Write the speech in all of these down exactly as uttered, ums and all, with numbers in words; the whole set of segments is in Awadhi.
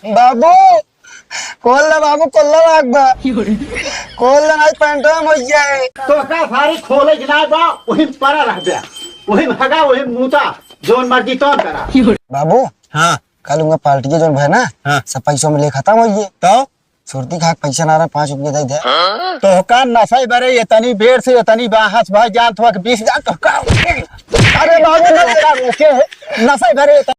बाबू, खोल दे बाबू, खोल दे लाग बा। खोल दे, नाहीं पैंटवा में होइ जाए। तोका सारी खोले के नाहीं बा, वहीं पड़ा रह जा। वहीं भगा, वहीं मूता, जौन मर्जी तौन करा। बाबू, हाँ। कल उनका पार्टी के जौन भय ना, हाँ। सब पैसों में ले खतम होइ गए। तो? सुरती खाक पैसा ना रहा, पाँच रुपया दे दे। तोहका नशे भरे इतनी बेर से इतनी बाहस भाई जान तोहका बीस हजार तोहका। अरे बाबू, तोहका रोके है, नशे भरे इतनी।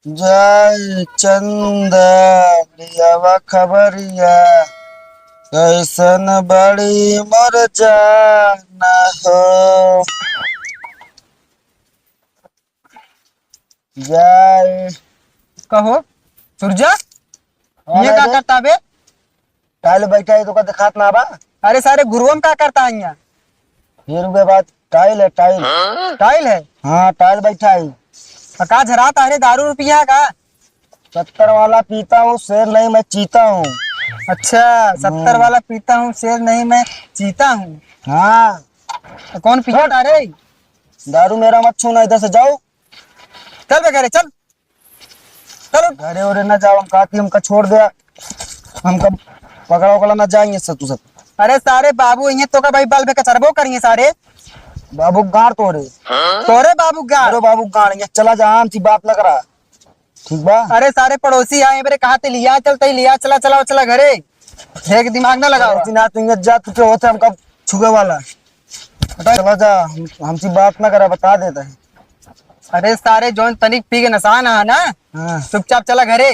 जय चंदा, लियावा खबरिया, कैसन बड़ी मोर जान हो। जय। कहो, सुरजा, हाँ, ये का बाबू। करता बे? टाइल बैठा है, तोका दिखात ना बा? अरे सारे गुरुओं का करता है यहाँ? ये रुपये बात, टाइल है, टाइल। टाइल है? हाँ, टाइल बैठा है। तो का झराता है रे, दारू रुपया का? सत्तर वाला पीता हूँ, शेर नहीं मैं चीता हूँ। अच्छा, सत्तर हाँ। वाला पीता हूँ, शेर नहीं मैं चीता हूँ। हाँ। तो कौन पियता रे? दारू मेरा मत छूना, इधर से जाओ। चल बे घरे, चल। चलो। घरे उरे ना जाओ, हम कहती हमका छोड़ दे, हमका पकड़ा उकड़ा ना जाएंगे सब तू सब। अरे सारे बाबू, इहे तोका भाई बल बे कचरबो करिए सारे। बाबू गाड़ तोरे। तोरे बाबू गाड़। अरे बाबू गाड़, ये चला जा, हमसे बात ना करा। ठीक बा? अरे सारे पड़ोसी आए बरे, कहा ते लिया चलते ही लिया चला, चला, चला घरे। एक दिमाग ना लगाओ। पड़ोसी ना, तू इहाँ जा, तू के होते हमका छुए वाला। हटा। चला जा, हम, हमसे बात ना करा, बता देता है। अरे सारे जौन तनिक पी के नशा ना है ना, हाँ। चुपचाप चला घरे।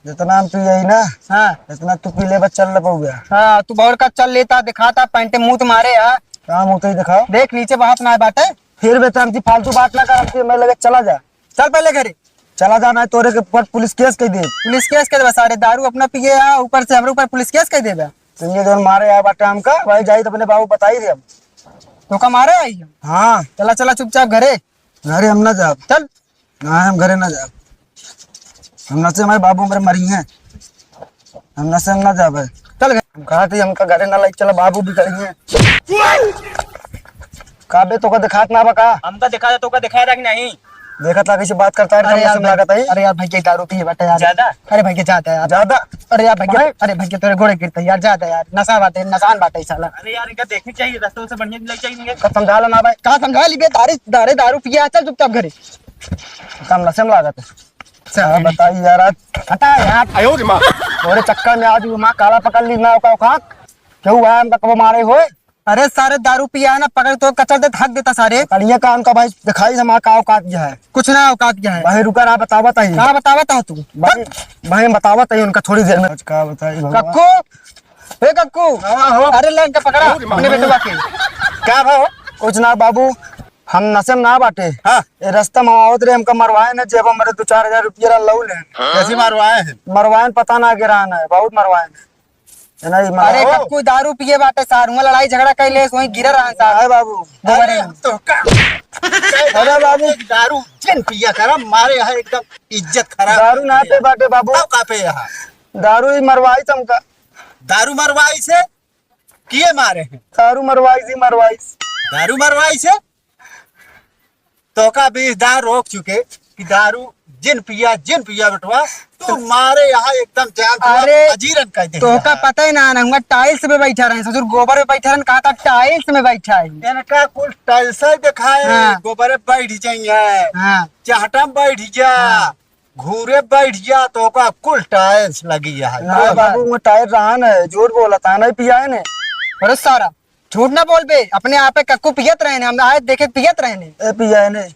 जितना हम पी यही ना, हाँ। इतना तू पी ले, बस चल ले पउबे। हाँ, तू भौर का चल लेता, दिखाता, पैंटे मुंह तुम्हारे है। कहाँ मुंह तो ही दिखाओ। देख नीचे बात ना बाटे। फिर बे, तो हमसे फालतू बात ना कर, हमसे मैं लगे चला जा। चल पहले घरे। चला जा, ना तोरे के ऊपर पुलिस केस कइ दे। पुलिस केस कइ देबा सारे, दारू अपना पिए आ, ऊपर से हमरे ऊपर पुलिस केस कइ देबा। तो ये जौन मारे आए बाटे हमका, भाई जाई तो अपने बाबू बताई दे हम। तोका मारे आई हम? हाँ। चला, चला चुपचाप घरे। घरे हम ना जाब। चल। ना, हम घरे ना जाब। हम नशे में बाबू हमरे मरी हैं। हम नशे में ना जाबे। चल घरे। हम कहा थी हमका घरे ना लाइक चला, बाबू भी करी हैं। का बे, तोका दिखात ना बा का? हमका दिखा दे, तोका दिखाया था कि नहीं? देखत ला कैसे बात करता है, अरे एकदम यार, नशे में लागत है। अरे यार, भाई के दारू पिए बाटे यार। ज्यादा? अरे भाई के ज्यादा यार। ज्यादा? अरे यार, भाई के, भाई। अरे भाई के तोरे गोड़े गिरते यार, ज्यादा यार। नशा बाटे, नसान बाटे साला। अरे यार, इनका देखनी चाहिए, रस्ते से बढ़िया मिलाई चाहिए इनके। कसम डाला ना भाई। कहाँ समझा ली बे, दारू, दारू, दारू पिया, चल चुपचाप घरे। एकदम नशे में लागत है। चल। हाँ, बताई यार, आज हटा यार। आयो रे माँ। तोरे चक्कर में आज वो माँ काला पकड़ ली ना, औकात, औकात। क्यों हुआ है, हमका कब मारे होए? अरे सारे दारू पिया है ना, पकड़ तो कचर दे, हक देता सारे। कड़िया का उनका भाई दिखाई हमारा का औकात क्या है। कुछ ना औकात क्या है। भाई रुका रहा, बतावत है। का बतावत है तू? भाई, भाई हम बतावत है उनका थोड़ी देर में। आज का बताई भगवान। कक्कू, ए कक्कू। हाँ, हाँ। अरे ले इनका पकड़ा, अपने बेटवा के। का भाव? कुछ ना बाबू, हम नशे में ना बाटे। हाँ। ए रास्ता में आवत रहे, हमका मरवाए ना, जेब में दो चार हजार रुपया रहा, लऊ ले। कैसे मरवाए हैं? मरवाए न, पता ना गिरान है, बहुत मरवाए न। ए नहीं, अरे मरवाए। कब कोई दारू पिए बाटे सार, हुआं लड़ाई झगड़ा कर ले, वहीं गिरा रहा सार। है बाबू। गोबर अरे है। तो का? अरे बाबू। दारू जिन पिया करा, मारे है एकदम इज्जत खराब। दारू ना पे बाटे बाबू। तब का पे यहाँ? दारू ही मरवाई तुमका। दारू मरवाई से? किए मारे हैं? दारू मरवाई सी, मरवाई। दारू मरवाई से? तोका बीस दार रोक चुके कि दारू जिन पिया, जिन पिया बेटवा, तू मारे यहाँ एकदम जान तू अरे, अजीरन कर दे। तोका पता ही ना, ना हुआ टाइल्स में बैठा रहे, ससुर गोबर में बैठा रहे, कहा था टाइल्स में बैठा है। इनका कुल टाइल्स ही दिखाए, हाँ। गोबर में बैठ जाइए, हाँ। चहटा में बैठ जा। हाँ। घूरे बैठ जा, तोका कुल टाइल्स लगी है। ना बाबू, वो टाइल रहा न, झूठ बोला था, नहीं पिया है ने। अरे सारा, झूठ ना बोल बे, अपने आप पे कक्कू पियत रहे ने, हम आए देखे पियत रहे ने। ए, पिया है ने।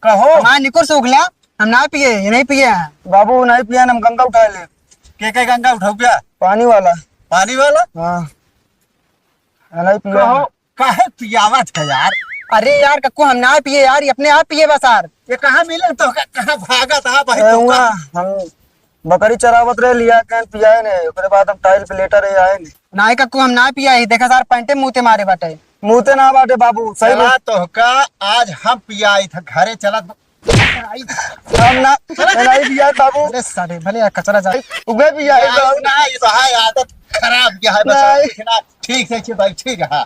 कहो। हमारे निकुर सूख लिया, हम ना पिए, ये नहीं पिए हैं। बाबू, नहीं पिया ने, हम गंगा उठा ले। के, के गंगा उठाऊ क्या? पानी वाला। पानी वाला? हाँ। नहीं पिया कहो। ने। काहे पियावत है यार? अरे यार कक्कू, हम ना पिए यार, ये अपने आप पिए बस यार। ये कहाँ मिले तो, कहाँ भागत है भाई ए, तो हुआ, का? हम बकरी चरावत रहे, लिया के पियाए ने, ओकरे बाद हम टाइल पे लेटा रहे, आए ने। नाय कक्कू, हम ना पिया ही, देखा सार पैंटे मुँह ते मारे बाटे। मुँह ते ना बाटे बाबू, सही चला में। तो का, आज हम पियाई था, घरे चला तो हम ना, नहीं पिया बाबू। अरे सारे, भले यार कचरा जा। उगे पिया है यार, बाबू। ना, ये तो है आदत खराब, क्या है बच्चा, नहीं। देखना, ठीक है, ठीक भाई, ठीक है, हाँ।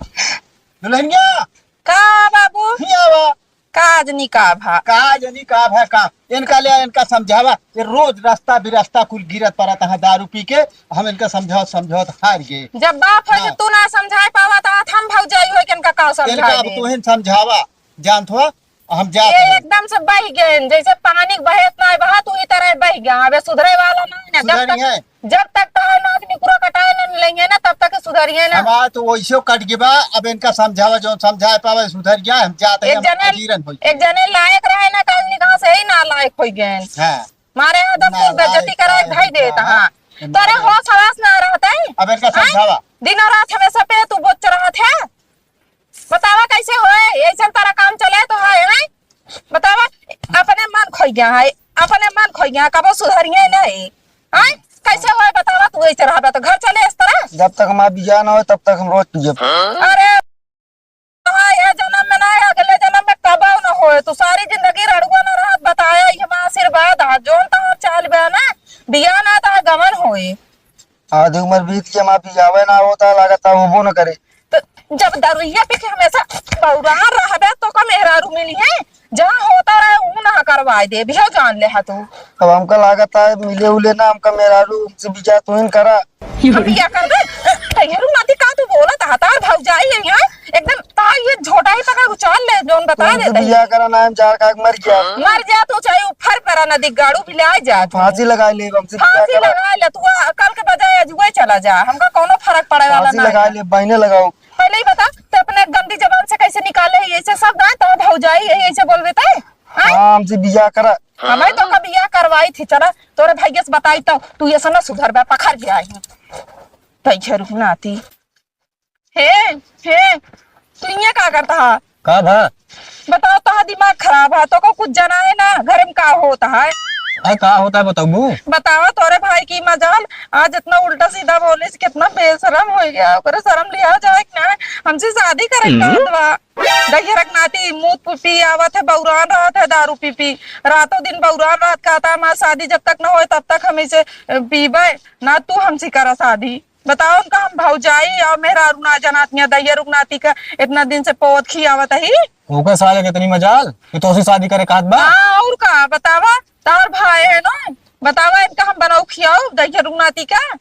दुल्हनिया। का बाबू? हियाँ आवा। का जनी का भा। का जनी का भा का? इनका ले, इनका समझावा। ये रोज रास्ता बिरास्ता कुल गिरत परत हैं दारू पी के। हम इनका समझावत समझावत हार गए। जब बाप है हाँ। कि तू ना समझाए पावा, तो हम भौजाई हो के इनका का समझाए इनका अब दे? तू ही समझावा, जानत हुआ, हम जात ये हैं। एकदम से बह गए, जैसे पानी बहे इतना बहा, तू ही तरह बह गया। अबे सुधरे वाला ना है ना, जब सुधरी तक है। जब तक तहार नाक निकुरा कटाए न लेंगे ना, तब तक सुधरिए ना। हमार तो वैसे कट गया बा, अब इनका समझावा, जो समझाए पावे, सुधर जाए, हम जाते हैं, एक हम जने, अजीरन होई। एक जने लायक रहे ना, काल निकाह से ही ना लायक होई गए। हाँ। मारे यहाँ जब ना तू बेइज्जती लायक करे, है, भाई देता, हाँ। हाँ। तोरे होश हवास ना रहता है। अब इनका हैं? समझावा। दिनों रात हमेशा पे तू बोच रहत है। बतावा कैसे होए, ऐसन तारा काम चले तो है, हैं? बतावा, अपने मन खोई गया है, अपने मन खोई गया, कबो सुधरिए नहीं, हैं? कैसे होए बतावा, तू ऐसे रहबे तो घर चले इस तरह? जब तक हमार बियाह ना होए, तब तक हम रोज पियब। अरे, हाँ, ये जन्म में ना, अगले जन्म में कबो ना होए, तू सारी जिंदगी रड़ुआ ना रहत, बताया, ये हमार आशीर्वाद है, जोन तो चाल बे ना, बियाह ना तो गमन होए। आधी उम्र बीत के हमार बियाहे ना होता, लागत है होबो न करे। तो जब दरुइया पी के हमेशा बौरान रहबे तो का मेहरारू मिली है? जहाँ होता रहे ऊ ना करवाए दे, बियाह जान ले हा तू। अब हमका लागत है मिले उले ना हमका मेहरारू, हमसे बियाह तू ही करा। हम बियाह कर दे? तैहरू नाती का तू बोलत हा? तार भौजाई है यहाँ, एकदम तार ये झोटा ही पकड़ उछाल ले, जोन बता तुमसे देता बियाह है। करा ना, हम जाड़ खा के मर गया। मर जा तू, चाहे ऊपर परा नदी गाड़ू भी ले आ जा तू। फांसी लगा ले, हमसे बियाह फांसी करा। लगा ले तू, आ, कल के बजाय अजुए चला जा, हमका कौनो फर्क पड़े वाला फांसी ना लगा है। ले, बहने लगाओ। पहले ही बता, ते अपने गंदी जबान से कैसे निकाले है, ऐसे सब ना, तो भौजाई है, ऐसे बोलबे ते? हाँ? हाँ, हमसे बियाह करा। हमें तो का बियाह करवाई थी, चला, तोरे भैया से बताई तो, तू ऐसा ना सुधर बे, पखर गया है। तैहरू नाती। हे, हे, तू इहाँ का करता हा? का भा? बताओ, तोहार दिमाग खराब है, तोको कुछ जाना है ना, घर में का होता है? अरे का होता है बताबू? बताओ, तोरे भाई की मजाल, आज इतना उल्टा सीधा बोले से कितना बेशरम हो गया, ओकरे शर्म लिया जाए कि ना, हमसे शादी करे के कहत बा। दहियरक नाती मुँह पी, पी आवत है, बौरान रहत है, दारू पी, पी, रातों दिन बौरान रहत, कहता है, "हमार शादी जब तक ना होए, तब तक हम इसे, अ, पीबे, ना तू हमसे करा शादी।" बताओ, उनका हम भौजाई और मेहरारू ना जनात, यहाँ दैया रुक नाती का इतना दिन से पोत खियावत ही। ओकर साले के इतनी मजाल कि तोसे शादी करे कहत बा। हाँ, और का बतावा, तार भाई है ना, बतावा, इनका हम बनाऊ खियाऊ दैया रुक नाती का।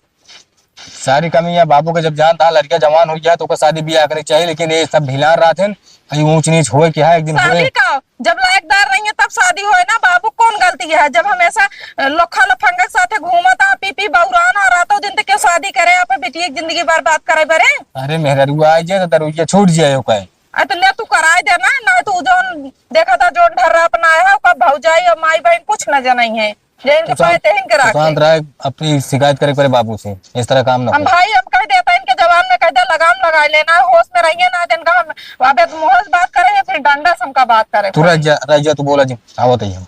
सारी कमी है बाबू के, जब जानता है लड़किया जवान हो गया तो ओकर शादी बियाह करे के चाहिए, लेकिन ये सब ढिला रहत हैं, ये ऊंच नीच होए के है, एक दिन शादी होए। का जब लायकदार रही है तब शादी होए ना बाबू, कौन गलती है? जब हमेशा, अ, लोखा लफंगा के साथे घूमत आ, पी पी बौरान आ, रातों दिन तो क्यों शादी करे, आप बिटिया की जिंदगी बर्बाद करे बरे? अरे मेहररुआ आ जाए तो दरुइया छूट जाए ओकर। अरे तो ले तू कराए दे ना, ना तू जौन देखा था जौन ढर्रा अपना है, ओकर भौजाई और माई बहन कुछ न जनई है। जे इनके तू शांत, पाए ते इनके तू राखे। शांत रहे, अपनी शिकायत करे पड़े बाबू से, इस तरह काम ना हम हो। भाई, हम कह देता इनके जवान में कह दे, लगाम लगा लेना, होश में रहिए ना, जिनका हम अबे मुँह से बात करे हैं, फिर डंडा से हमका बात करे तू रह पड़े। जा, रह जा, तू बोला जी, आवत ही हम।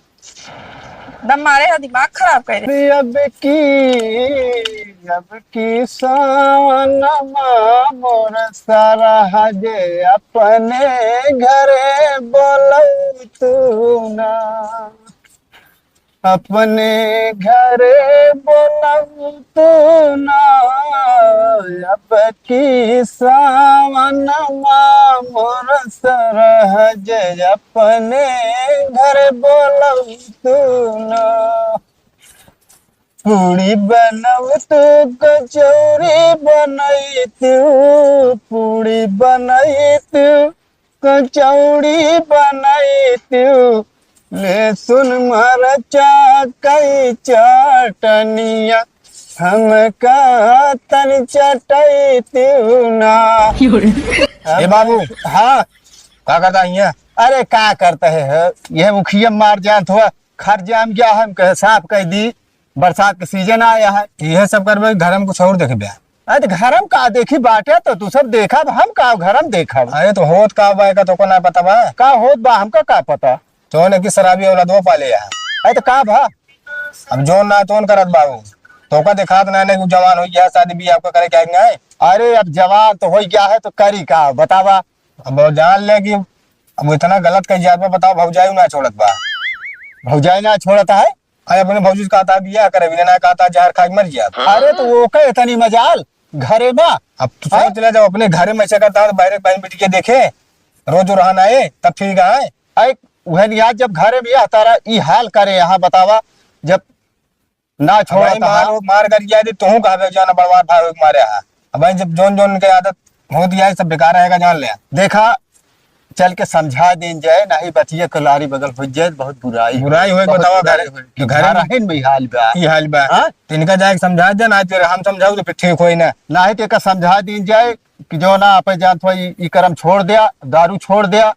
दम मारे हो, दिमाग खराब कर दे। अब की, अब की सावनमा मोर सरहज अपने घरे बोलऊ तू ना। अपने घरे बोलऊ तू ना, अब की सावनमा मोर सरहज अपने घर बोलऊ तू ना। पूड़ी बनऊ तू, कचौड़ी बनई तू, पूड़ी बनई तू, कचौड़ी बनई तू, लहसुन मरचा कई चटनिया, हमका तन चटई तू ना। ए बाबू। हाँ। का करता हियाँ? अरे का करता है, है? यह उखिया मार जानत हुआ, खर जाम गया, हम कहे साफ कह दी, बरसात के सीजन आया है। यह सब करबे, घर में कुछ और देखबे। अरे तो घर में का देखी बाटे, तो तू सब देखब, हम का घर में देखब? अरे तो होत का बा, का तोको ना पता बा? का होत बा, हमका का पता? जौन एक शराबी औलादवा पाले है। अरे तो का भा? अब जौन ना तौन करत बाबू, तोका देखात ना, नहीं जवान हो गया, शादी बियाह आपका करे क्या है? अरे अब जवान तो हो गया है तो करी का, बतावा? अब वो जान ले कि अब इतना गलत कह जात बा, बताओ, भौजाई ना छोड़त बा। भौजाई ना छोड़त है? अरे अपने भौजी से कहता बियाह करे, बिना ना कहता जहर खा के मर जात। अरे तो वो का इतनी मजाल घरे में? अब तू हैं? सोच ले, जब अपने घरे में ऐसे करता है तो बाहर बहन बेटी के देखे, रोज रहन आए, तब ठीक है। अरे उहे नियाज जब घरे में यह तारा ई हाल करे, यहाँ बतावा, जब ना छोड़ा अब भाई, मार, मार कर गया, तुहूँ कहबे जाना बड़वार भाई के मारे हा। अब भाई, जब जौन जौन के आदत हो दिया है, सब बेकार रहेगा, जान ले। देखा, चल के समझा देन जाए, नहीं बचिए कलारी बगल हो जाए, बहुत बुराई बुराई होए, बहुत बतावा, बुराई घर, होए। घर घर में ही हाल बा। ई हाल बा। हाँ? तिनका जाए के समझा दे, ना फिर हम समझाऊ तो फिर ठीक होई ना। नहीं तो एका समझा देन जाए कि जो ना आप जान थोड़ा ई, ई करम छोड़ दिया, दारू छोड़ दिया,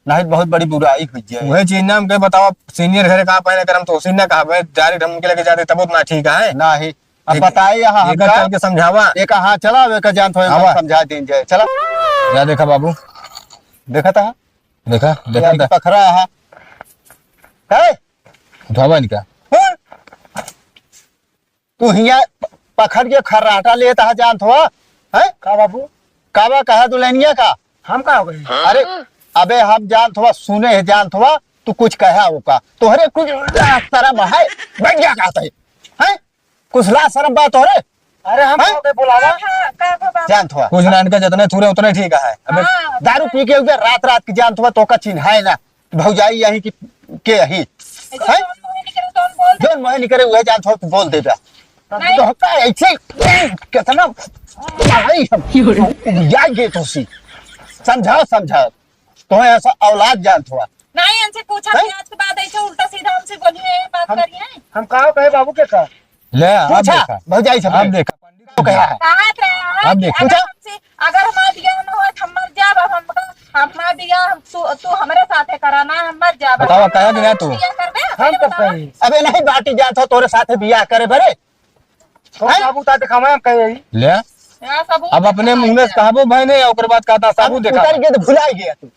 नहीं तो बहुत बड़ी बुराई हुई जाए। वही चीज ना हमके बतावा, सीनियर घरे कहाँ पहले करम तो उसी ना कहा, direct हम उनके लेके जाते तब उतना ठीक है। नहीं, अब एक, बताए यहाँ एक हमका। चल के समझावा। एक हाँ चला, एक जान थोड़ा आवा। समझा देन जाए, चला। या देखा बाबू, देखा था? देखा, देखा ये था? पखरा है। है? उठावा इनका। हाँ? तू हिया प-, पकड़ के खर्राटा लेत हा, जानत हुआ, हैं? का बाबू? का बा, कहा दुल्हनिया का? हम का हो गए? अरे, अबे हम जानत हुआ, सुने है जानत हुआ, तू कुछ कहा हो का? तोहरे कुछ लाज शरम है, बैठ जा कहते हैं, हैं? कुछ लाज शरम बा तोहरे? अरे हम हैं? का हो गए, बुलावा? का बा, का बा, बाबू? जानत हुआ। कुछ ना, इनका जितने थूरे उतने ठीक है। अबे हाँ। दारू पी के उधर रात रात की जानत हुआ, तो का चिन्हाए ना। भौजाई यही कि के यही? ऐसे हैं? जौन मोहे निकरे, तौन बोल दे। जौन मोहे निकरे, उहे जान थोड़ा बोल दे बे। नहीं। तो का ऐसे, कितना मारी हम। या ये तो सी। समझाओ, समझाओ। तो ऐसा औलाद जान थोड़ा। नहीं, इनसे पूछा हैं? कि आज के बाद ऐसे उल्टा सीधा हमसे बोलिए, बात हम, करिए। हम कहा कहे बाबू के का? ले, आप पूछा, देखा। भौजाई से आप पूछा। देखा। तो कहा है। कहा थे, हाँ, अब कि देखो। अगर पूछा? हमसे, अगर हमार बियाह न होए, तो हम मर जाब। अब हम, हमार बियाह, हम, तू, तू हमरे साथे करा ना, हम मर जाब। बतावा, कहा कि ना तू? बियाह करबे? हम कब कही? अबे नहीं, बाटी जात हो, तोरे साथे बियाह करे बरे। तो हैं? साबूत आ दिखावे, हम कहे यही। ले। यहाँ साबूत अब अपने मुँह में से कहबो भाई नहीं, ओकर बाद कहता अब साबूत दिखा। उतर के तो भुला गया तू।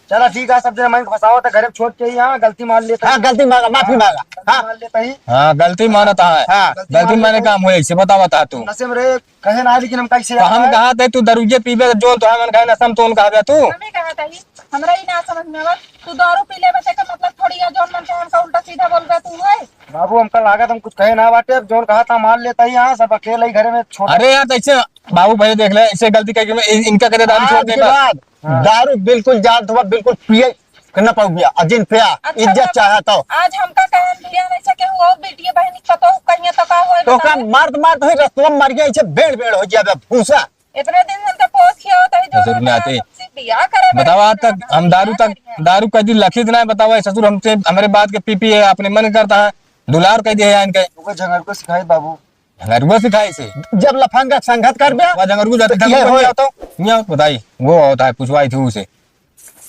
चला ठीक है, सब जने मन के फंसावत है, घरे में छोड़ के ही यहाँ गलती मान लेता हाँ, है। गलती मांगा, माफी हाँ, मांगा। गलती हाँ। मान लेता ही। हाँ, गलती मानत है। हाँ। गलती गलती मान माने लेता काम होए, इसे बतावत है तू। नशे में रहे, कहे ना, लेकिन हम कैसे तो हम यार कहा थे, तू दरुजे पीबे, तो जोन तो है, मन कहे नशा में तो उनका आ गया तू। हमें कहा था ही, हमरा ही ना समझ में आवत, तू दारू पी लेबे, तेकर मतलब थोड़ी है, जोन मन से हमका उल्टा सीधा बोल रहे तू है। बाबू, हमका लागत हम कुछ कहे ना बाटे, अब जोन कहा था मान लेता ही, हाँ, सब अकेले ही घरे में छोड़। अरे यार, तो ऐसे बाबू भाई देख ले, ऐसे गलती करके मैं इन-, इनका कदे दारू छोड़ आज के देगा। बाद हाँ। दारू बिल्कुल जान तो बिल्कुल पिए के न पाउबिया, और जिन पिया अच्छा इज्जत बाबू, चाहत हो। आज हमका कहन दिया नहीं सके, वो बेटिया बहन की पतो कहिए तो का होए तो का बताओ? मारत मारत हुई रस्तवा में मर गया, ऐसे बेड़ बेड़ हो गया बे भूसा। इतने दिन से हमका पोस किया होता है, जो ससुर में आते। हमसे बियाह करे बताओ, आज तक हम दारू तक, दारू कदी लखित ना बताओ, ससुर हमसे, हमरे बात के पी पी है, अपने मन करता है, दुलार कह दिया है इनके। ओकर झंगरुआ सिखाई बाबू। झंगरुआ सिखाई से? जब लफंगा संगत कर बे, वो झंगरुआ जाते तो ये ठाकुर होए। नहीं आता, नहीं आता, बताई, वो होता है, पूछवाई थी उसे।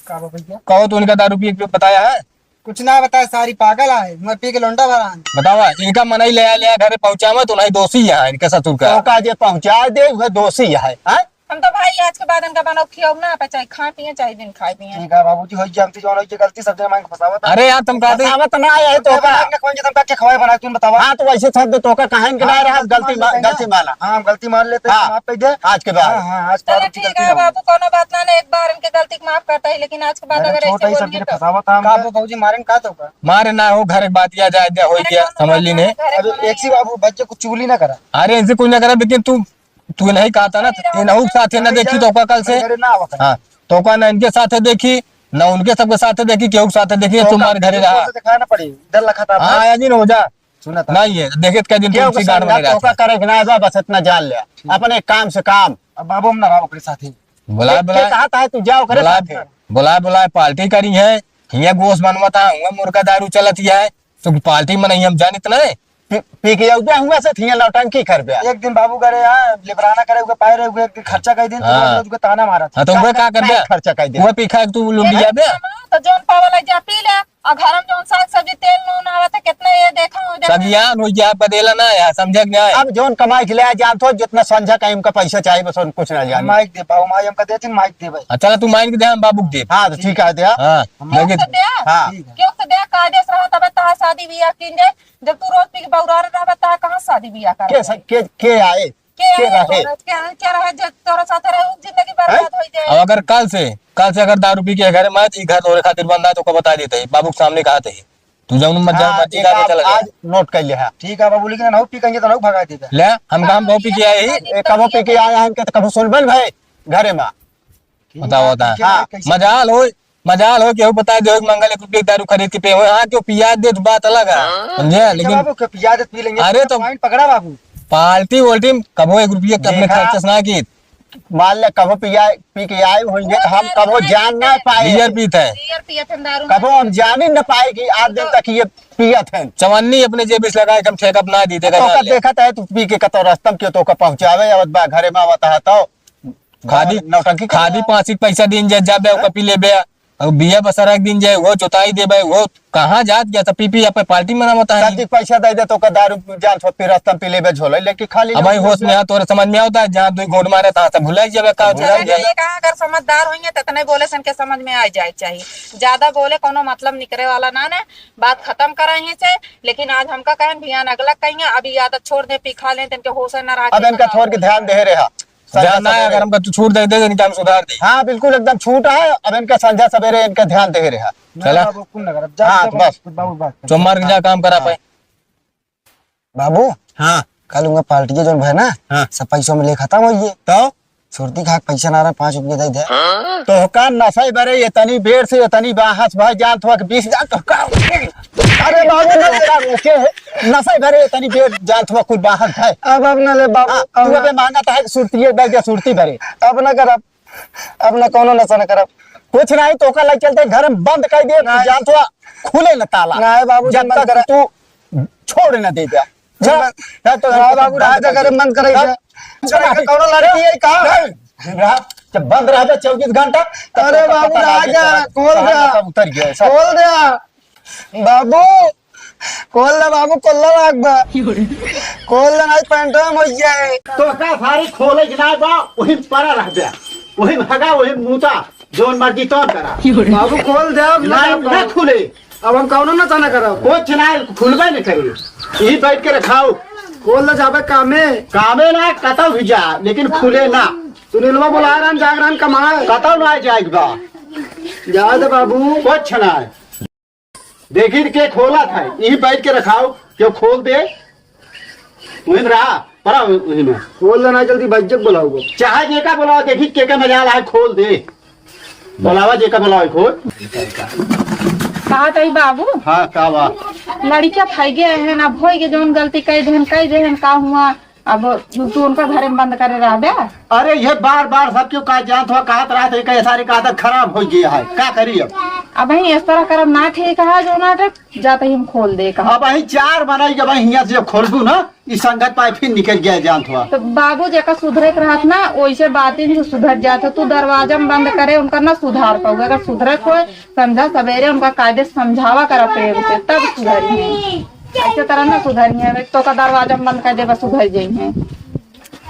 का बा भैया? कहो तो उनका दारू पी के बताया है? कुछ ना बताया, सारी पागल है, मैं पी के लोंडा भरान। बतावा, इनका मनई ले आ, ले आ घरे पहुंचावा तो नहीं दोषी है इनका ससुर का। तो का जे पहुंचा दे, वह दोषी है, हैं? हम तो भाई आज के बाद इनका बनाओ खियाओ ना, पे चाहे खाए पिए, चाहे दिन खाए पिए। ठीक है बाबूजी, होई गया, हमसे जौन होई गया गलती, सब जने मांग फंसावत है। अरे यार, तुम कहते फंसावत ना आए तो का? बना के कौन जे तुम का के खवाए बनाए, तुम बतावा। हाँ, तो वैसे सब तो का कहें कि ना हाँ, रहा, गलती गलती मान मा-, लेते हैं गलती ना। माना। हाँ, हम गलती मान लेते हैं, हाँ। माफ कर दे। आज के बाद। हाँ, हाँ, आज के बाद चलो गलती ठीक गलती है ना बाबू, कोनो बात ना, एक बार इनके गलती के माफ करता है, लेकिन आज के बाद अरे अगर छोटा ऐसे ही सब बोलिए जने तो। फंसावत है का हमके। बाबू, बाबूजी मारें का तो का? मारे ना हो, घर के बात या जाए दे, हो अरे गया, कोनो समझ बात ली ना, नहीं। घर अरे में एक सी बाबू, बच्चे कुछ चुगली ना करा। अरे इनसे कुछ ना करा, लेकिन तू तू नहीं कहता ना, इनहू के साथे ना देखी तो का कल से। अरे ना आवत है। हाँ, तो का ना इनके साथे देखी, ना उनके सबके साथे देखी, केहू के साथे देखी, तो तू का मार घरे रहा। तो दिखाना पड़ी, डर लखा था। हाँ, आया जी ना हो जा। सुना था। नहीं है, देखे तो कई दिन केहू के साथ गाड़ में ना रहता। तो का करे के ना बा, बस इतना जान ले। ठीक। अपने काम से काम। अब बाबू हम ना रहा ओकरे साथे। बुलाए, के, के बुलाए। कहा था तू जा ओकरे बुलाए, साथे। बुलाए, बुलाए, पार्टी करी है। हियाँ गोश बनवा था, हुआ मुर्गा दारू चलत ही है। तो पार्टी में नहीं हम जानित नहीं। पी, पी के अउबे हुआ से थिया नौटंकी करबे। एक दिन बाबू करे यहाँ लिबराना करे हुए पाए रहे हुए, एक दिन खर्चा कर दिन, हाँ। तो ताना मारा था। हाँ, तो वह का कर दे? खर्चा कर दे। वह पी खा के तू लुंडिया बे। तो जौन पावल है जा पी ले, और घर में जौन साग सब्जी तेल नून आवत है, कितना ये देखा हो जाता है। सगियान हो गया, बदेला ना यार, समझे कि नहीं? अब जौन कमाई के ले आ जान तो जितना संझा का इनका पैसा चाहिए, बस उनको कुछ ना जाने। माइक दे पाओ, माई हमका देती, माइक दे भाई। अच्छा, तू माइक दे, हम बाबू के दे। हाँ, तो ठीक है, दे। हाँ, हम केहू लेकिन से दे? हाँ। ठीक है। केहू से दे, कायदे से रहा, तबे तहार शादी बियाह कीन जाए। जब तू रोज पी के बौरार रहबा, तहार कहाँ शादी बियाह के करबा? स-, के, के आए? के के आए रहे? तोरा, के, के रहे, जे तोरा साथे रहे, उ जिंदगी हैं? बर्बाद हो जाए। अब अगर कल से, कल से अगर दारू पी के घर में आए, तो ई घर तोरे खातिर बंद है, तो को बता देते हैं, बाबू के सामने कहा थे, तू जौन मत जा, हाँ, मत जा, एक आप चला जा। आज नोट कर लिया है। ठीक है बाबू, लेकिन ना पी कहीं तो ना भगा देगा। ले, हम काम बहुत पी के आए ही। एक कबो पी के आए हैं, इनके तो कबो सुनबे न भाई, घरे में। ठीक बताओ, है, बता। ठीक है, हाँ। कैसे? मजाल होई, मजाल हो, केहू बताइ देउ कि मंगल एक रुपया के दारू खरीद के पिए हो। हाँ, केहू पिया दे तो बात अलग है, समझे? लेकिन बाबू, के पिया दे पी लेंगे। अरे तो पॉइंट पकड़ा बाबू। पार्टी वोल्टी में कबो एक रुपया के अपने देखा, खर्च से ना की। मान ले कबो पिया, पी के आए होंगे तो हम कबो जान ना पाए। बियर पीत है। बियर पियत हैं, दारू कबो हम जान ही ना पाए कि आज दिन तक ये पियत हैं। चवन्नी अपने जेब से लगाए के हम ठेका ना दी, देखा तो जान ओकर ले। देखत है तू पी के कतो रस्तम क्यों तो ओकर पहुँचावे आवत बा, घरे में आवत है तो खादी, नौटंकी करत खादी है। पाँच के पैसा दीन जाए, जाबे ओकर पी लेबे। अब बिया बसरा के दिन जाए, वो जोताई देबे, वो कहाँ जात गया था, पी पी यहाँ पे पार्टी मनावता है। शादी के पैसा दे दे तो ओकर दारू जान थो पी रस्तम पी लेबे झोले, लेकिन खाली अब भाई होश में आ, तोरे समझ में आवता है, जहाँ तू घोट मारे, तहाँ से भुला ही जाबे, का भुला ही जाबे। ये कहाँ अगर समझदार होइहैं, तो इतने बोले से इनके समझ में आ जाए चाहिए। ज्यादा बोले कोनो मतलब निकरे वाला ना, ना, बात खत्म करा यहीं से। लेकिन आज हमका कहें, बिहान अगला कहिहैं, अब ये आदत छोड़ दे, पी खा लें, तो इनके होश है ना रहा अब कि इनका थोड़ के ध्यान दे रहा। ध्यान ना है, अगर हमका तू छूट दे दे, तो इनका हम सुधार दे। हाँ, बिल्कुल एकदम छूट है। अब इनका संझा सवेरे इनका ध्यान दे रहा। चला। बाबू, कुल नगर, अब जा, हाँ, जा, बस। बाबू, बात कर। सोमवार के जा काम करा हाँ। पाए। बाबू, हाँ। कल उनका पार्टी के जोन भय ना, हाँ। सब पैसों में ले खत्म होइए। तो? सुरती खाक पैसा ना रहा, पाँच रुपया दे दे। तो का नशे बरे इतनी बेर से इतनी बाहस भाई जान थो कि बीस हजार तो का? अरे बाबू, ना तोका रोके है। नशे बरे इतनी बेर जान थो कुल बाहस है। अब, अब ना ले बाबू, हाँ, अब तू ना। अबे मांगा था कि सुरती है, दे दे सुरती बरे। अब ना करब, अब ना कोनो नशा ना करब। कुछ नहीं, तोका लग चलते घर में बंद कर दे, नहीं। जान थो खुले न ताला। नहीं बाबू, जब बंद तक करा। तू छोड़ न दे दे। जी, जा, बंद। जा तो ना बाबू, राजा करे बंद करे जा। जा। जा, कौनो लड़की है का? नहीं, रहा, जब बंद रहा चौबीस घंटा, तब अरे तो बाबू, पता लागे राजा, कहाँ, खोल कहाँ दे। सब उतर गया, सब। खोल दे। बाबू, खोल दे बाबू, खोल दे लाग बा। खोल दे, नहीं पैंटवा में हो जाए। तो का सारी खोले के ना बा, वही पड़ा रह जा। वही भगा, वही मूता, जोन मर्जी तोन करा। बाबू, खोल दे, अब ना, ना ना खुले। अब हम कौनो नशा ना करब। कुछ ना, खुलबे नहीं करे। यही बैठ के रखाओ। खोल ले जाबे कामे। कामे ना, कतौ भी जा, लेकिन खुले ना। सुनीलवा बुला रहन, जाग रहन कमाए। कतौ ना जाए बा। जा दे बाबू। कुछ ना। देखी के खोला था, यही बैठ के रखाओ, क्यों खोल दे। वहीं रहा, पड़ा वहीं में। खोल देना जल्दी, बज्जक बुलाओ। चाहे जेका बुलाओ, देखी के के मजाल आए, खोल दे। बुलावा जेका बुलाओ, खोल। कहा तई बाबू? हाँ, का बा? लड़किया फैगे हैं ना, भोई के जौन गलती कह देहन, कह देहन, का हुआ? अब तू उनका घरे में बंद करे रहबे? अरे, ये बार बार सब क्यों का जानत हो, कहत रहत है कि सारी का आदत खराब हो गई है, का करी अब? अब ही इस तरह करब ना ठीक है, जो ना ठीक, जाते ही हम खोल दे कहा। अब ही चार बनाई, जब हियां से जब खोलबू ना, ई संगत पाए फिर निकल गया जानत हो। तो बाबू जेका सुधरे के रहत ना, वैसे बातिन से सुधर जात है। तू दरवाजा में बंद करे, उनका ना सुधार पाऊगा। अगर सुधरे को है, संझा सवेरे उनका कायदे से समझावा करा प्रेम से, तब सुधरी है। ऐसे तरह ना सुधरी है, एक तो का दरवाजा बंद कर देबा, सुधर जाई है।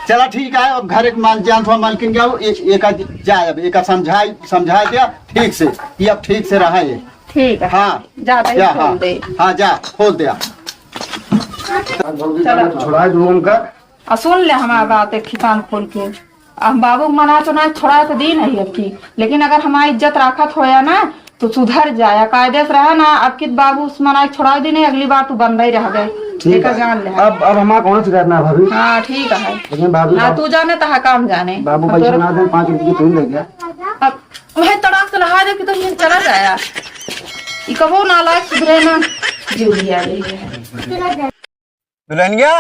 चला ठीक है, अब घर एक माल जान थोड़ा मालकिन जाओ, ए-, एका जा, अब एका समझाई, समझाई दिया ठीक से, कि अब ठीक से रहा ये। ठीक है। हाँ। जा भाई, जा, खोल हाँ। दे। हाँ, जा, खोल दे। चला। छोड़ा दो उनका। आ सुन ले हमार बात एक ठिकान खोल के। हम बाबू के मना तो ना छोड़ा तो दी नहीं अब की, लेकिन अगर हमारी इज्जत राखत होया ना तो सुधर जाया, कायदे से रहा ना। अब की बाबू उस मना छोड़ा दी नहीं, अगली बार तू बंदा ही रह गए। ठीक एका है। जान ले। अब, अब हमारा कौनो शिकायत ना भाभी। हाँ ठीक है। लेकिन भाभी ना बाबू तू जाने तहा काम जाने। बाबू अब पैसा तोर ना दे, पाँच रुपये की चूड़ी ले गया। अब वही तड़ाक से नहा दे कि तो ये चला जाया। ई कबो ना लायक सुधरे ना। जीव लिया ले। दुल्हनिया,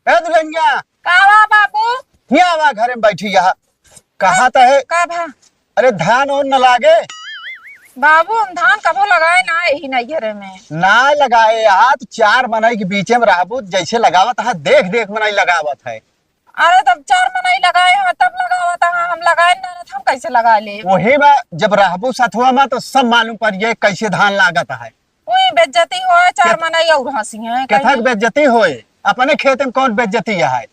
ए दुल्हनिया। का बा बाबू? हियाँ आवा, घरे में बैठी यहाँ। कहा त है? का भा? अरे धान और न लागे? बाबू, हम धान कबो लगाए ना यही नैहरे में। ना लगाए यहाँ, तो चार मनई के बीचे में रहबू, जैसे लगावत है, देख देख मनई लगावत है। अरे तब चार मनई लगाए हैं, तब लगावत है, हम लगाए ना, हम कैसे लगा ले? वही बा, जब रहबू सथुआ में तो सब मालूम पड़ जाए कैसे धान लागत है। उई बेइज्जती होए, चार केत-, मनई और हंसी हैं, केथक कहीं। बेइज्जती होए, अपने खेत में कौन बेइज्जती है?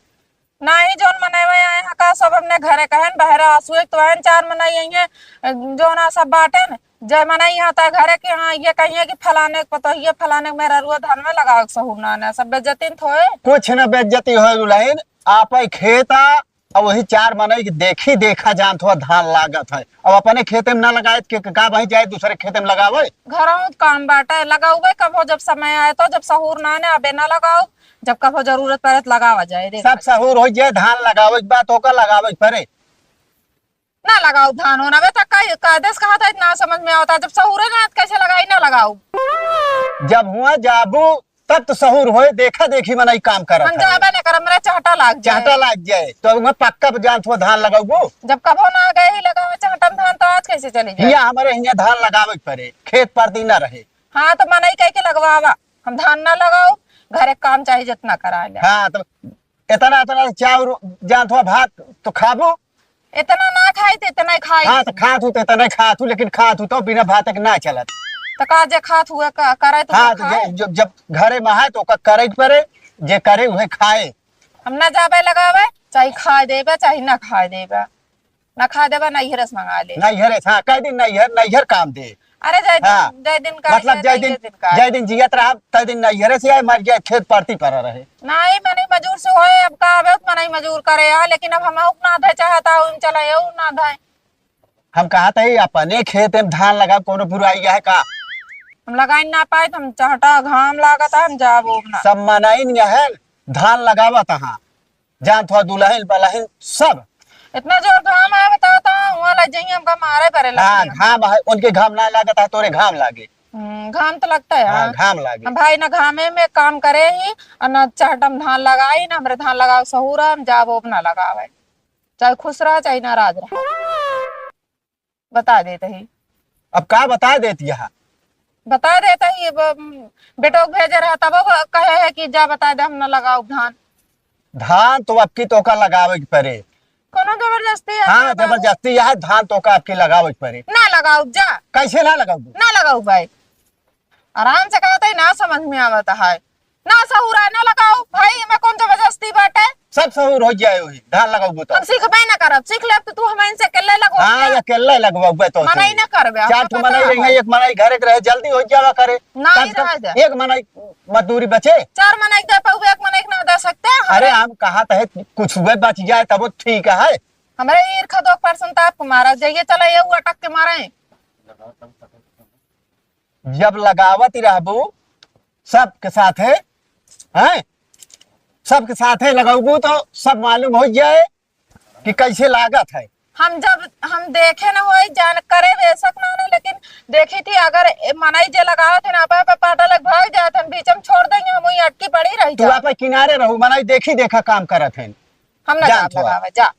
नाही, जौन मनई आए हैं का, सब अपने घरे कहेन, बहरे आंसू एक तो आएन, चार मनई आई हैं, जौन आ सब बाटेन, जय मनई यहाँ तक घरे के यहाँ ये कहिए कि फलाने के पतोहिए, फलाने के मेहररुआ धान में लगावे के सहूर ना, ना, सब बेइज्जती न थोए। कुछ न बेइज्जती होए दुल्हन, आपे खेत आ, अब वही चार मनई के देखी देखा जानत हुआ धान लागत है। अब अपने खेते में ना लगाए के, के का वही जाए दूसरे खेते में लगावे? घरहूँ त काम बाटे, लगाउबे कबो जब समय आए तो, जब सहूर ना ने अबे ना लगाओ, जब कबो जरूरत पड़े त लगावा जाए रे। सब सहूर हो जाए, धान लगावे के बात ओकर लगावे के पड़े। ना लगाउब धान होन। अबे तक का, का देश कहा था, इतना समझ में आवता, जब सहूरे ना तो कैसे लगाई, ना लगाउब। जब हुआ जाबू तब तो सहूर होए, देखा देखी मनई काम करत हम है। जाबे ना करब, मेरा चहटा लाग जाए। चहटा लाग जाए तो वहाँ पक्का जानत हो धान लगाउबू। जब कभो ना गए ही लगावे चहटा में धान, तो आज कैसे चली जाए? हियाँ हमारे हियाँ धान लगावे के पड़े, खेत परती ना रहे। हाँ, तो मनई कह के लगवावा, हम धान ना लगाउब, घरे काम चाहे जितना करा ले। हाँ, तो इतना, इतना चाउर जानत हो भात तो खाबू। इतना ना खाई तो इतना ही खाई। हाँ, तो खात हूँ तो इतना ही खात हूँ, लेकिन खात हूँ तो बिना भात के ना चलत। तो का जे खात हुए का, करे तो हाँ, तो खाए। जे, जब, जब घरे में है तो ओका करे के पड़े, जे करे उहे खाए। हम ना जाबे लगावे, चाहे खाए देबे, चाहे ना खाए देबे। ना खाए देबे, नैहरे से मंगा ले। नैहरे से, हाँ, कह दिन नैहर, नैहर काम दे। अरे जय दिन, हाँ। जय दिन का, मतलब जय जय दिन, दिन का। जय दिन जियत रहा, तय दिन नैहरे से आए, मर गया, खेत परती पड़ा रहे। नहीं, मनई मजूर से होए, अब का आवे, मनई मजूर करे, हाँ, लेकिन अब हम ना धे चाहता, उन चला, ये ना धे। हम कहा था, ये अपने खेत में धान लगा, कोनो बुराई है का? हम लगाई ना पाए, हम चहटा घाम लागत है, हम जाबो ना। सब मनई न है, धान लगावत हाँ, जान थोड़ा दुलहिन बलहिन सब। इतना जोर घाम आए, बताओ तो, वहाँ लग जाइए, हमका मारे पड़े हाँ, लग घाम है, उनके घाम ना लागत है, तोरे घाम लागे। हम्म, घाम तो लगता है, हाँ, हाँ। घाम लागे। हम भाई ना घामे में काम करे ही, और ना चहटम धान लगाई, ना हमरे धान लगाओ सहूरा, हम जाबो ना लगावे। चाहे खुश रहा, चाहे नाराज रहा। बता देत ही। अब का बता देत यहाँ? बता देत ही, अब, बेटो के भेजे रहा, तब वो कहे है कि जा बता दे, हम ना लगाउब धान। धान तो अब की तोका लगावे के पड़े। कोनो जबरदस्ती है हाँ, ना बाबू? जबरदस्ती है, धान तोका अब की लगावे के पड़े। ना लगाउब, जा। कैसे ना लगाउब? ना लगाउब भाई। आराम से कहत ही, ना समझ में आवत है। ना सहूरा, ना लगाउब भाई, एमे कौन जबरदस्ती बाटे? सब सहूर हो जाए वही, धान लगाउबू तो। हम सीखबे ना करब, सीख लेब तो तू हम इनसे अकेले लगवाओ हाँ, क्या? अकेले लगवाउबे तो मनई सही। ना करबे, चार हमको ठो मनई पता रही है। एक मनई घरे के रहे, जल्दी हो जावा करे। नहीं कम से कम रह जा। एक मनई मजदूरी बचे। चार मनई के दे पाउबे, एक मनई के ना दे सकते हैं। अरे हमरे हम कहा तो है, कुछ हुए बच जाए तब वो ठीक है। हमरे ईर खदोक परसन ताप के मारा जाइए, चला ये वो अटक के मारे। जब लगावत ही रहबू सबके साथे, हैं? सबके साथे लगाबू तो सब मालूम हो जाए कि कैसे लागत है। हम जब, हम देखे न होई, जान करे बेशक ना, ना, लेकिन देखी थी अगर ए मनई जे लगावत है ना, आपा पे पाटा लग भाग जात है, बीच में छोड़ देंगे, हम वहीं अटकी पड़ी रह तू जाए। आप किनारे रहू, मनई देखी देखा काम करत है। हम ना जान जाब थोड़ा। लगावे, जा।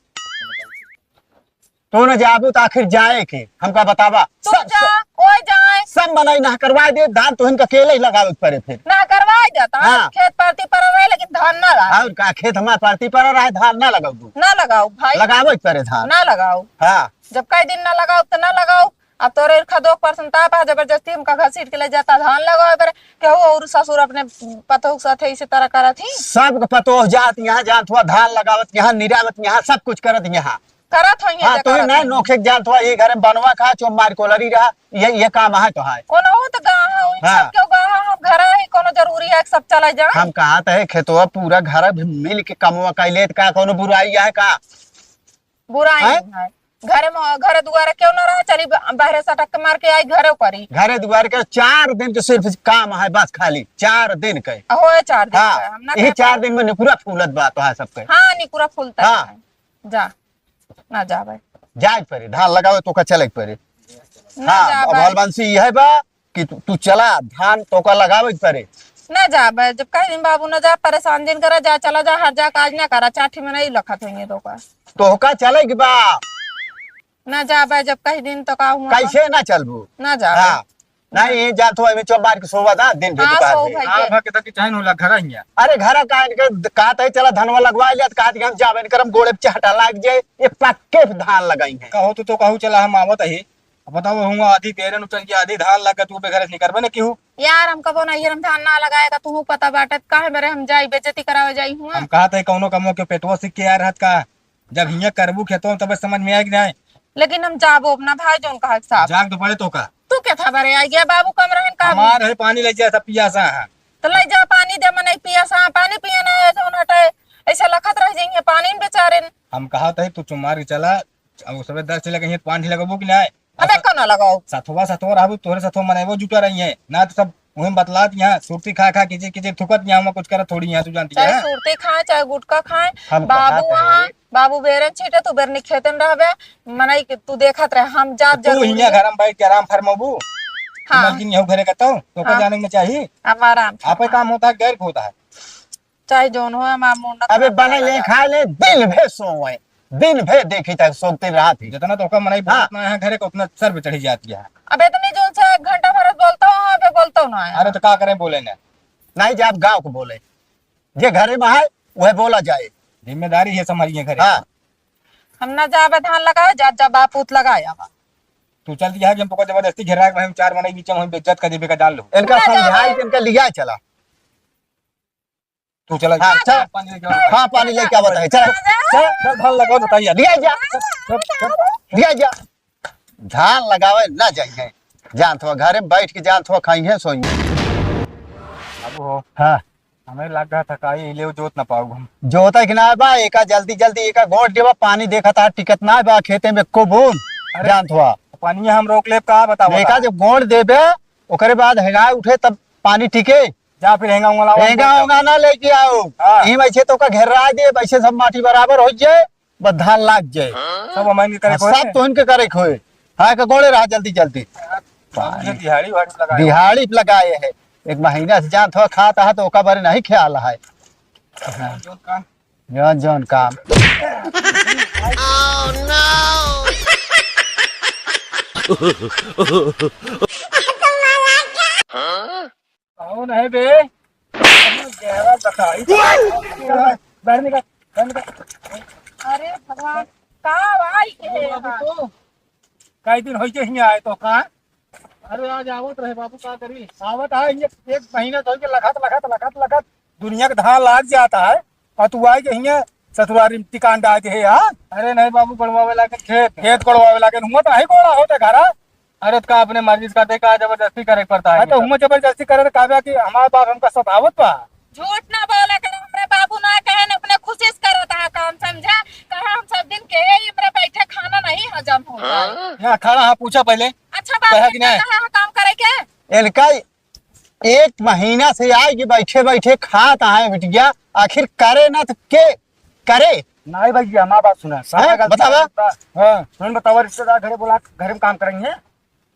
तू न जाबू तो आखिर जाए के, हमका बतावा। तू सब, जा, सब, कोई जाए। सब मनई ना करवाए दे, धान तो इनका अकेले ही लगावे के पड़े फिर। ना करवाए जाता, हाँ। खेत परती पर रहे, लेकिन धान ना लगाओ। और का खेत हमार परती पर रहे, धान ना लगाओ तू। ना लगाओ भाई। लगावे के पड़े धान। ना लगाओ। हाँ। जब कई दिन ना लगाओ तो ना लगाओ। अब तोरे खदोक परसन ताप है, जबरदस्ती हमका घसीट के ले जाता धान लगावे पर, केहू और ससुर अपने पतोह के साथ इसी तरह करत ही। सब पतोह जात यहाँ, जात हुआ धान लगावत यहाँ, निरावत यहाँ, सब कुछ करत यहाँ। करत होइए हाँ, जे तो करत ना होइए। नोखे के जान तो ये घर में बनवा खा, चो मार कोलरी रहा, ये, ये काम है तो है। कोनो तो गाँव है, उन हाँ। सब क्यों गाँव है, हम घर है, कोनो जरूरी है कि सब चला जाए? हम कहा तो है, खेतवा पूरा घर भी मिल के कमवा कर लेत का, कोनो बुराई है का? बुराई हैं? नहीं है। घर में, घर दुआरे क्यों ना रहा, चली ब-, बाहरे से अटक के मार के आई, घरे करी। घरे दुआरे के चार दिन के सिर्फ काम है, बस खाली चार दिन के। होए चार दिन हाँ, का, हम ना यही कहते चार हैं। दिन में निकुरा फूलत बा तो है सबके। हाँ, निकुरा फूलता हाँ। है। जा। ना जाबे। जाए के पड़े, धान लगावे तो का चले के पड़े। ना हाँ, जाबे। अब हलबंसी यह बा कि तू, तू चला, धान तो का लगावे के पड़े। ना जाबे, जब कह दिन बाबू ना जा, परेशान दिन करा, जा, चला जा, हर जा, काज ना करा, चाठी में नहीं लखत होइए तो का। तो का चले के बा। ना जाबे, जब कह दिन तो का हुआ। कैसे ना चलबू? ना जाबे। हाँ। नहीं, ये जात हो, एमे चौबार के सोवा दा, दिन भर हाँ, दुपहर सो में। भाई हाँ, के। भा के तक चाहे होला, घर आइया। अरे, घर का इनके द-, कहत है, चला धनवा लगवा लिया, तो कहत है, हम जाबे न करम, गोड़े पे चहटा लाग जाए, ये पक्के पे धान लगाई हैं। कहो तो, तो कहू, चला, हम आवत ही। अब बताओ, हुआ आधी पेरन उचल के आधी धान लग के तू बेघर से निकरबे न केहू। यार, हम कबो नहीं, हम धान ना लगाए का, तू पता बाटे, काहे मेरे हम जाई, बेइज्जती करावे जाई हुआ। हम कहत है, कौनो कमो के पेटवा सीख के यार रहत का? जब हियाँ करबू खेतों में, तबे समझ में आए कि नहीं? लेकिन हम जाबो अपना भाई जोन कहा के साथ। जाग तो पड़े तो का? तू क्या था बरे? आ गया बाबू कम रहन का? हमार है पानी ले जा, सब पियासा है। तो ले जा पानी दे, मने पियासा, पानी पिए ना है, जोन हटे, ऐसे लखत रह जाएंगे पानी में बेचारे। हम कहा तो है, तू चुमार के चला, अब उसमें दस चले कहीं पानी लगबू कि नहीं? अबे ऐसा को ना लगाओ। सथवा, सथवा रहबू, तोहरे सथवा मनइबो जुटा रही है। ना तो सब वही बतलात यहाँ, सुरती खा खा, किचिर किचिर थुकत यहाँ, हम कुछ करत थोड़ी यहाँ, तू जानती चाहे है। सुरती खाए, चाहे गुटखा खाए, हम बाबू कहत वहाँ, है। बाबू बेरन छीटे, तू बेरनी खेते में रहबे, मनई के तू देखत रहे, हम जात तू जरूरी हियाँ है। घर में बैठ के आराम फरमाबू। हाँ। मलकिन यहू घरे का तो, तो का हाँ। जाने में चाहिए। हम आराम आपे फरमा। काम होता है, गैर होता है। चाहे जौन हो, हमार मुंडा अबे खराब बने लगा। ले, खा ले, दिन भे सोवे, दिन भे देखी तक सोते रहत ही। जितना तो ओका मनई हाँ। बोलत ना है घरे का, उतना सर पे चढ़ी जाती है। अब इतनी जोर से एक घंटा भर बोलता हूँ, वहाँ पे बोलता हूँ ना है। अरे तो का करें, बोले ना। नहीं, जब गाँव को बोले, जे घरे में है, वह बोला जाए। जिम्मेदारी है संभालिए घरे। हाँ। हम ना जाबे धान लगाए, जा, जा बापूत लगाए आवा। तू चल दिया है, हम तो जबरदस्ती घेरा के हम चार मनई बीच में हम बेइज्जत कर देबे का डाल लो। इनका ना समझाई जाबे। कि इनका लिया चला। तू चला हाँ, जा, चल। पानी लेके आओ। हाँ, पानी लेके आवत है, चल, चल। चल, धान लगाओ, बताइए। लिया जा। चल, चल, चल। लिया जा। धान लगावे ना जाइए। जानत हो, घरे में बैठ के जानत हो, खाइए, सोइए। बाबू हो। हाँ। हमें लग रहा था, काई ले जोत ना पाऊ हम। जोता कि ना बा, एका जल्दी, जल्दी एका गोड़ देबा, पानी देखा था, टिकत ना बा खेते में एको बूंद। अरे, जानत हो। पानी हम रोक लेब, का बतावा देखा, था? जब गोड़ देबे, ओकरे बाद हेंगा उठे, तब पानी टिके। जा फिर हेंगा उंगा लाओ। हेंगा उंगा ना लेके आओ। हाँ। यहीं वैसे तो का घेरा दे, वैसे सब माटी बराबर हो जाए, बस धान लाग जाए। सब हमारे करे हाँ, खोए। सब तो इनके करे खोए। हाँ, के गोड़े रहा जल्दी, जल्दी। बाबू, ये दिहाड़ी उहाड़ी लगाए। दिहाड़ी पे लगाए है। एक महीना से जानत हो खाता है तो ओका बारे नहीं ख्याल है। हाँ। जौन काम। जौन, जौन काम। कौन है बे? गहरा बताई। बाहर निकल, बाहर निकल। अरे भगवान, का भाई के बाबू है? तो कई दिन होई के हियाँ आए तो का? अरे आज आवत रहे बाबू, का करी? आवत है, ये एक महीना से होई के लखत, लखत, लखत, लखत दुनिया के धान लाग जाता है और तू आए के हियाँ ससुरारी में टिकान डाल के है यार। अरे नहीं बाबू, गोड़वावे लागे खेत, खेत गोड़वावे लागे, हुआ तो नहीं गोड़ा होता घरा। अरे तो का अपने मर्जी से करते, का जबरदस्ती करे के पड़ता है हाँ, तो ये सब? हुआ जबरदस्ती करे तो का बा कि हमार बाप हमका सतावत बा। झूठ ना बोला करो, हमरे बाबू ना कहे, अपने खुशी से करत है काम, समझा? कहा हम सब दिन के ही हमरे बैठे खाना नहीं हजम होता है। यहाँ खड़ा है, पूछा पहले। अच्छा बाबू कहा कि नहीं? कहा है काम करे के? इनका एक महीना से आए कि बैठे बैठे खात आए बिटिया, आखिर करे ना तो के करे? नहीं भैया, हमार बात सुना। हैं? बतावा। हाँ। सुन बतावा, रिश्तेदार घरे बोला, घरे में काम करेंगे।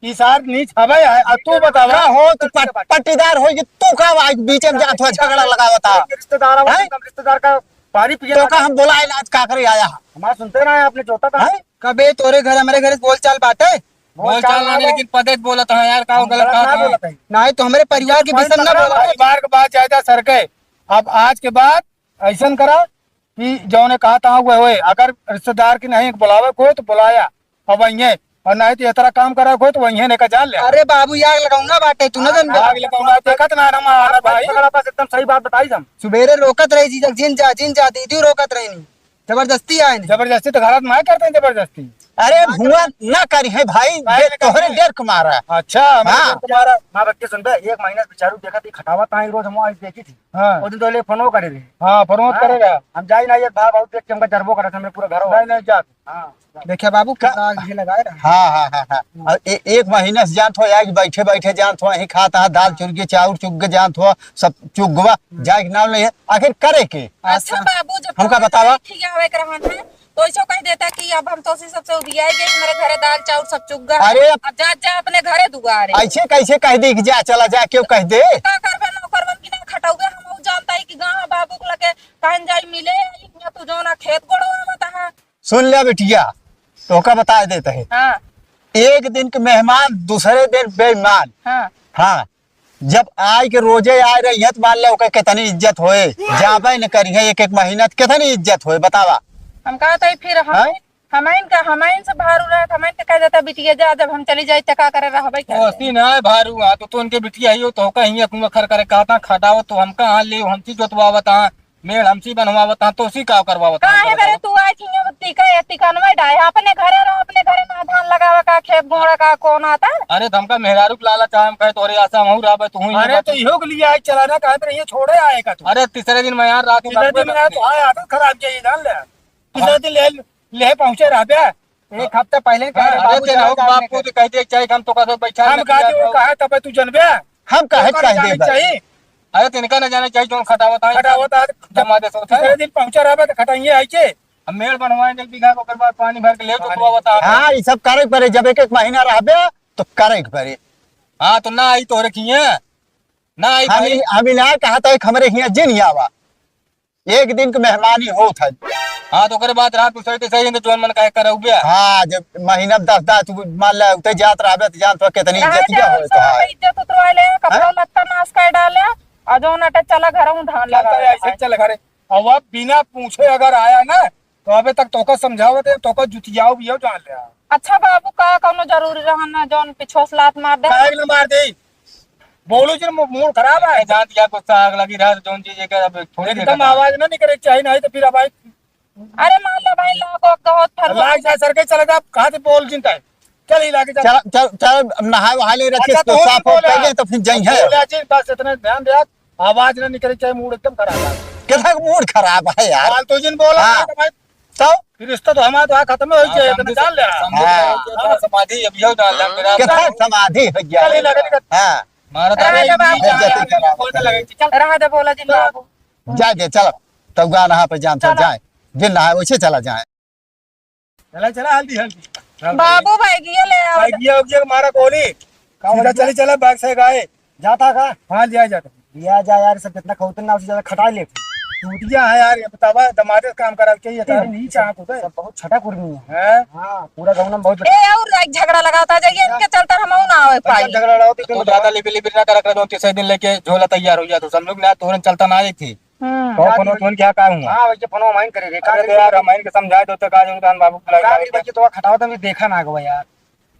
ई सार नीच हवे है, आ तू बतावा। का हो, तू पट-, पट्टीदार हो कि तू का आज बीच में जात हुआ झगड़ा लगावता? रिश्तेदार आवा, हैं? हम रिश्तेदार का पानी पिए तो का हम बोला है, आज का करे आया? हमारा सुनते ना है, आपने जोता का? हैं? कबे तोरे घर हमरे घर बोल चाल बाटे? बोल चाल ना, लेकिन पदे बोलत है यार, का हम गलत गलत कहा ना था? बोलत है। नहीं तो हमरे परिवार के विषय ना बोला। परिवार के बात ज्यादा सर के। अब आज के बाद ऐसन करा कि जौने कहा था वह होए, अगर रिश्तेदार की नहीं बुलावे को तो बुलाया, अब वहीं है, और नहीं तो इतना काम करा को तो वहीं है, नहीं का जान ले। अरे बाबू, आग लगाऊंगा बाटे, तू ना जन आग लगाऊंगा, देखत ना, ना मारा भाई। झगड़ा पास एकदम सही बात बताई हम। सुबेरे रोकत रही जीजा, जिन जा, जिन जा, दीदी रोकत रही नहीं, जबरदस्ती आए नहीं। जबरदस्ती तो घर में करते हैं, जबरदस्ती। अरे हुआ ना करी है भाई, भाई, ये तोहरे डर के मारा। अच्छा, हमारे हाँ। डर के मारा। माँ बच्चे सुन बे, एक महीना से बेचारू देखा थी, खटावा ताई रोज हम आज देखी थी। हाँ। वो दिन तो ले फोनो करे रहे। हाँ, फोनो हाँ। करेगा। हम जाई ना, ये भाव बहुत देख के हमका डरबो करत, हमरे पूरा घर हो। नहीं, नहीं, जा। हाँ। देखिए बाबू, का कितना आग ये लगाए रहा। हाँ, हाँ, हाँ, हाँ। हम्म। और ए-, एक महीना से जानत हो, आज बैठे बैठे जानत हो, यहीं खाता है, दाल चुग गए, चाउर चुग गए, जानत हो, सब चुग गवा, हम्म। जाए के नाम नहीं है, आखिर करे के? अच्छा अच्छा। बाबू, जब हमका तोहरे बतावा। ठीक आवे के रहन है, तो ऐसो कह देता कि अब हम तोसी सबसे उबियाई गए, मेरे घरे दाल चाउर सब चुग गवा। अरे। अब जा, जा अपने घरे दुआरे। ऐसे कैसे कह दी कि जा, चला जा, क्यों कह दे? का करबे, नौकरवन की ना खटौबे, हम उ जानता है कि गाँव बाबू के लगे कहन जाई मिले, या तू जौना खेत गोड़वा बता। सुन ले बिटिया, तोहका बता देत है। हाँ। एक दिन के मेहमान, दूसरे दिन बेईमान। हाँ। हाँ, जब आए के रोजे आए रही है, तो मान ले ओकर कितनी इज्जत होए, जाबे न करी है एक एक महीना, तो कितनी इज्जत होए, बतावा। हम कहत है फिर हम, हैं? हमइन का, हमइन से भारू रहत, हमइन के कह देता बिटिया जा, जब हम चली जाई त का करे रहबे तो करे। असी ना है भारू, हाँ, तो, तो उनके बिटिया ही हो, तो का ही अखुआ खर करे कहता, खटाओ तो हमका हाँ ले, हमसी जोतवावत हाँ, मेड़ हमसी बनवावत हाँ, तो उसी का करवावत हाँ, काहे गलत बरे है। तू आए कि ये टिका, ये टिकानवा डाए, अपने घरे रहो, अपने घरे ना धान लगावे का, खेत गोड़ा का, कौन आता? अरे, तो हमका मेहरारू के लालच है, हम कहे तोरे आशा महू रहबे, तू ही अरे, रहबे। तो इहो के लिए आज चलाना, कहे तो ये छोड़े आए का तू? अरे, तीसरे दिन मैं यार रात में तीसरे दिन में यार तो आए, आदत खराब जाइए, जान ले। तीसरे दिन ले, ले पहुंचे रहबे। एक हफ्ते पहिले कहे रहे, अरे बाबू तेरे चला हो जाने बाप को के। तो कह दे, चाहे हम तो का बैठा हम लेके कहा जात वो हो। कहा तब तू जनबे। हम काहे ओकर कह जाने देबे? चाहिए। अरे तिनका न जाने चाहिए, जौन खटावत है। खटावत है, जब दमादे सोच है। तीसरे दिन पहुंचा रहबे तो खटाइए आई के। हम मेड़ बनवाए एक बीघा को, ओकर बाद पानी भर के ले तो पानी। तू बता। हाँ, ई सब करे के पड़े, जब एक एक महीना रहबे तो करे के पड़े। हाँ, तो ना आई तोहरे किए, ना आई हम भाई। ई, हम ई ना कहत है कि हमरे हियाँ जिन आवा, एक दिन के मेहमानी होत है। हाँ, तो ओकरे बाद रात उसे तो सही, तो जौन मन काहे करउबे। हाँ, जब महीना में दस दस, तू मान ले, उते जात रहबे, तो जान तो कितनी रहे इज्जतिया दे, होए सब तोहार। इज्जत उतरवा ले, कपड़ा हाँ? लत्ता नाश कर डाले, और जौन अटे चला घर हूँ धान चलता लगा है, ऐसे है। चल घरे। अब अब बिना पूछे अगर आया ना, तो अबे तक तोका समझावत है, तोका जुतियाओ भी हो, जान ले। अच्छा बाबू, का कौनो जरूरी रहा ना, जौन पिछुआ से लात मार दे? काहे के ना मार दे? बोलू जी, मू-, मूड खराब है। जान दिया गुस्सा आग लगी रहा, जौन चीज है कि अब थोड़ी एकदम देखा था। आवाज ना निकले चाहिए, नहीं तो फिर अब आई। अरे मान ले भाई, लाग, बहुत फरवा। लाग जा, सर के चले जा, कहाँ से बोल चिंता है? चल ही लागे जा। चल, चल, चल, अब नहाए वहाए ले रखे, अच्छा, तो तो साफ हो बोला। पहले तो फिर जाई है। बोला जी, बस इतना ध्यान दे, आवाज ना निकले चाहिए, मूड एकदम खराब है। कितना मूड खराब है यार? फालतू जिन बोला हाँ। ना, तो भाई, तो? फिर रिश्ता तो हमारा तो खत्म हो गया, समझे, इतना जान ले। समझे हाँ। तो समाधि अभी हो जान ले, मेरा कितना समाधि हो गया? चल ही लागे निकल। हाँ। मारा तो रहा दे बाबू। इज्जत खराब। बोलने लगे, चल। रहा दे, बोला जिन बाबू। जाए दे, चलो। तब गा नहा पे जान, चल चलो। जाए। जिन नहाए, वैसे चला जाए। चला, चला, हल्दी, हल्दी। चल, बाबू, बैगिया ले आओ। बैगिया, उगिया मारा गोली। का सीधा बोलिया? चली, चला, बैग से गाए। जाता का? हाँ, लिया जाता। लिया जा यार, सब कितना खौतन ना, उसे ज्यादा खटाई ले। टूटिया है यार, ये बतावा, दमादे काम करा के ये अरे, काम नहीं सब, चाहत होता है। सब बहुत छटा कुर्मी है। हैं? हाँ, पूरा गाँव में बहुत ए, और एक झगड़ा लगाता जाइए, इनके चलते हम ना आवे अच्छा, पाई। झगड़ा लड़ाओ तो तो ज्यादा लिबिर लिबिर ना करा कर दो, तीसरे दिन लेके झोला तैयार हो जातो। सब लोग ना तोरन चलता ना एक थी। हम्म। कहो, फोन, फोन क्या, का हुआ? हाँ, वैसे फोन हमाइन करे रे, का अरे तो करे? यार, हमाइन के समझाए दो, तो का जरूरत है, बाबू बुलाए का का करी बच्चे, तो खटाओ, तो अभी देखा ना गवा यार।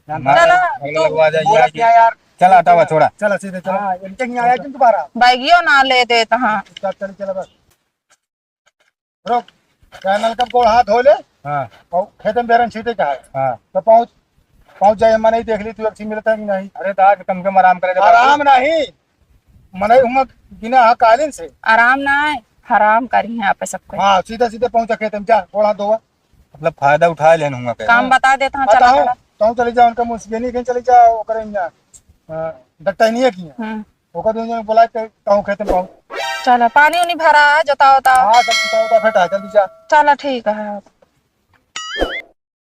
मार चला, हम लोग तू आ जाइए, बोला आइए। क्या यार? चला, हटावा, छोड़ा। चला, सीधे चला। हाँ, इनके नहीं आया जिन दोबारा। बैगियो ना ले देत, हाँ। चल, चल, चल, बस। रुक, क्या नलका को हाथ धो ले। हाँ। और खेत में बेरन छीटे का है। हाँ। तो पहुँच, पहुँच जाए, मैं नहीं देख ली, तू एक चीज मिलता है कि नहीं? अरे, तो आज कम से कम आराम करे दे। आराम नहीं, मनई हुआ बिना हाँ कालीन से। आराम ना है, हराम करी हैं आप सबको। हाँ, सीधे सीधे पहुँचा खेत में, जा, गोड़ हाथ धोवा। मतलब फायदा उठा लेन हुआ के। काम बता देता हूँ, चला, बताओ, चला। तुम चली जाओ, उनका मुंह से नहीं कहीं चली जाओ, ओकरे यहाँ, अ, डट्टा ही नहीं है कि यहाँ। हम्म। ओकर दोनों जने बुला के कहूँ खेत में पहुँच। चला, पानी उनी भरा, जोता होता। हाँ, सब जोता होता, फेंटा, जल्दी जा। चला, ठीक है।